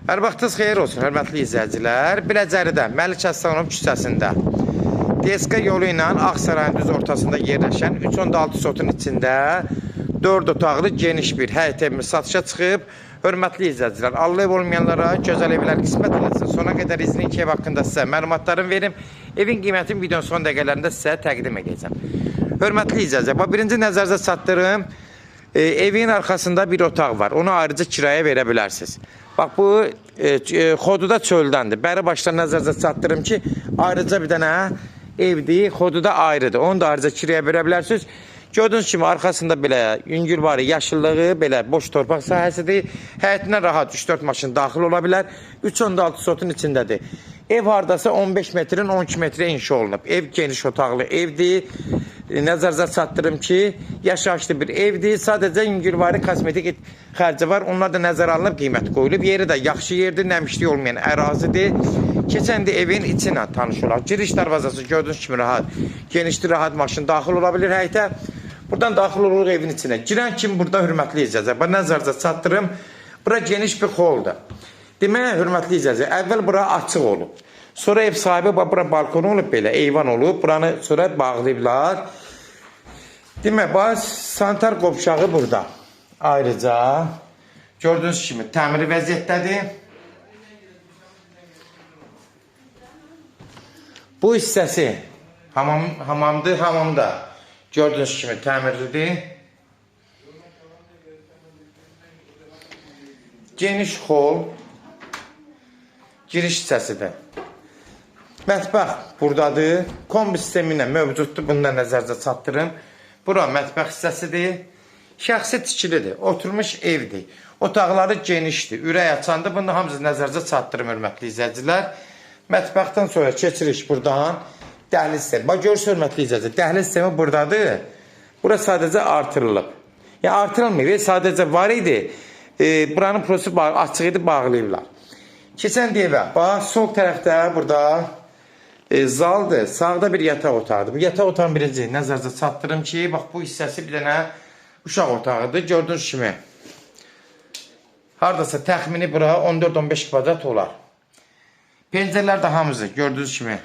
Hər vaxtınız xeyir olsun, hörmətli izləyicilər. Biləcəridə, Məlik Əslanov küçəsində DSK yolu ilə Ağsarayın düz ortasında yerləşən 3,6 sotun içində 4 otaqlı geniş bir həyət evimiz satışa çıxıb. Hörmətli izləyicilər, Allah ev olmayanlara gözəl evlər qismət eləsin. Sona qədər izləyin ki, ev haqqında sizə məlumatlarımı verim. Evin qiymətini videonun son dəqiqələrində sizə təqdim edəcəm. Hörmətli izləyicilər, bax, birinci nəzərinizə çatdırım. Evin arxasında bir otaq var. Onu ayrıca kiraya verə bilərsiniz. Bax, bu xodu da çöldəndir. Bəri başdan nəzərinizə çatdırım ki, ayrıca bir dənə evdir, xodu da ayrıdır. Onu da ayrıca kiraya verə bilərsiniz. Gördüyünüz kimi arxasında belə yüngülvari yaşıllığı, belə boş torpaq sahəsidir. Həyətinə rahat 3-4 maşın daxil ola bilər. 3,6 sotun içindədir. Ev hardasa 15 metrin 12 metrə inşa olunub. Ev geniş otaqlı evdir. Nəzərinizə çatdırım ki, yaşayışlı bir evdir. Sadəcə yüngülvari kosmetik xərci var. Onlar da nəzərə alınıb qiymət qoyulub. Yeri də yaxşı yerdir, nəmişlik olmayan ərazidir. Keçən də evin içinə tanış olaq. Giriş darvazası gördüyünüz kimi rahat, genişli, rahat maşın daxil ola bilir həyətə. Buradan daxil oluruq evin içinə. Girən kim burada hörmətli izləyicilər. Bax, nəzərinizə çatdırım. Bura geniş bir holdur. Demək, hörmətli izləyicilər, əvvəl bura açıq olub. Sonra ev sahibi, bax, bura balkonu olub belə, eyvan olub. Buranı sonra bağlayıblar. Demək, bax, sanitar qovşağı burada. Ayrıca gördüyünüz kimi təmiri vəziyyətdədir. Bu hissəsi hamamdır, hamamda. Gördüyünüz kimi təmirlidir. Geniş hol, giriş hissəsidir. Mətbəx buradadır. Kombi sistemi ilə mövcuddur. Bunu da nəzərinizə çatdırım. Bura mətbəx hissəsidir. Şəxsi tikilidir. Oturmuş evdir. Otaqları genişdir. Ürək açandır. Bunu da hamısı nəzərinizə çatdırım, hörmətli izləyicilər. Mətbəxdən sonra keçirik buradan dəhliz sistemi. Bax, görürsünüz, hörmətli izləyicilər, dəhliz sistemi buradadır. Bura sadəcə artırılıb. Yəni artırılmıyor, sadəcə var idi. Buranın prosu açıq idi, bağlayıblar. Keçən evə, bax, sol tərəfdə burada zaldır. Sağda bir yataq otağıdır. Bu yataq otağının birinci nəzərinizə çatdırım ki, bax, bu hissəsi bir dənə uşaq otağıdır. Gördüyünüz kimi hardasa təxmini bura 14-15 kvadrat olar. Pəncərələr də hamısı gördüyünüz kimi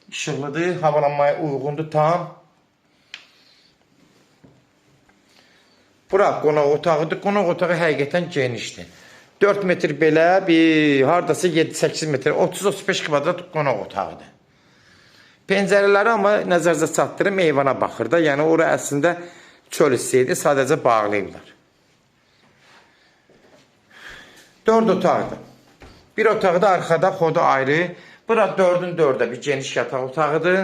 işıqlıdır, havalanmaya uyğundur tam. Bura qonaq otağıdır. Qonaq otağı həqiqətən genişdir. 4 metr belə bir hardasa 7-8 metr, 30-35 kvadrat qonaq otağıdır. Pəncərələri amma nəzərinizə çatdırım, eyvana baxır da. Yəni ora əslində çöl hissi idi, sadəcə bağlayıblar. 4 otaqdır. Bir otağı da arxada, xodu ayrı. Bura 4-ün 4-ə bir geniş yataq otağıdır.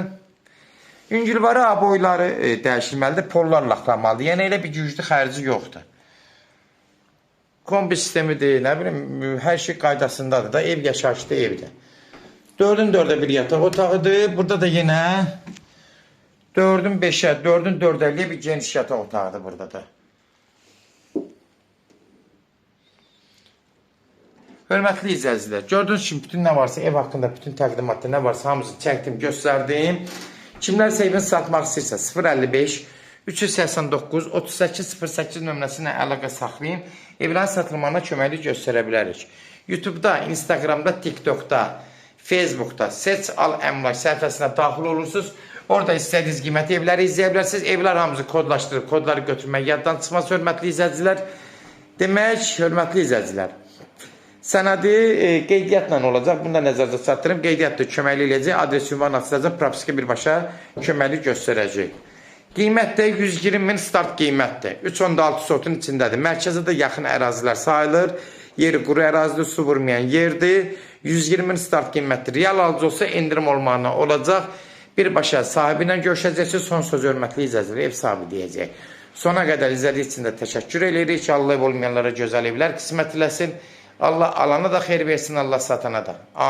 Yüngülvari aboyları dəyişilməlidir, pollar laxlanmalıdır. Yəni elə bir güclü xərci yoxdur. Kombi sistemidir, nə bilim, hər şey qaydasındadır da, ev yaşayışlı evdir. 4-ün 4-ə bir yataq otağıdır. Burada da yenə 4-ün 5-ə, 4-ün 4-əliyə bir geniş yataq otağıdır burada da. Hörmətli izləyicilər, gördüyünüz kimi bütün nə varsa, ev haqqında bütün təqdimatda nə varsa hamısını çəkdim, göstərdim. Kimlərsə evini satmaq istəyirsə 055 389 38 08 nömrəsi ilə əlaqə saxlayın. Evlərin satılmağına köməklik göstərə bilərik. YouTube'da, Instagram'da, TikTok'da, Facebook'da Seç Al Əmlak səhifəsinə daxil olursunuz. Orada istədiyiniz qiyməti evləri izləyə bilərsiniz. Evlər hamısı kodlaşdırıb, kodları götürmək yaddan çıxmaz, hörmətli izləyicilər. Demək, hörmətli izləyicilər, sənədi qeydiyyatla olacaq. Bunu da nəzərdə çatdırım. Qeydiyyat da köməklik eləyəcək. Adres ünvan açılacaq. Propiska birbaşa köməklik göstərəcək. Qiymət də 120 min start qiymətdir. 3,6 sotun içindədir. Mərkəzə də yaxın ərazilər sayılır. Yeri quru ərazidir, su vurmayan yerdir. 120 min start qiymətdir. Real alıcı olsa endirim olmağına olacaq. Birbaşa sahibi ilə görüşəcəksiniz. Son söz hörmətli izləyicilər, ev sahibi deyəcək. Sona qədər izlədiyiniz üçün də təşəkkür eləyirik. Allah ev olmayanlara gözəl evlər qismət eləsin. Allah alana da xeyir versin, Allah satana da. Amin.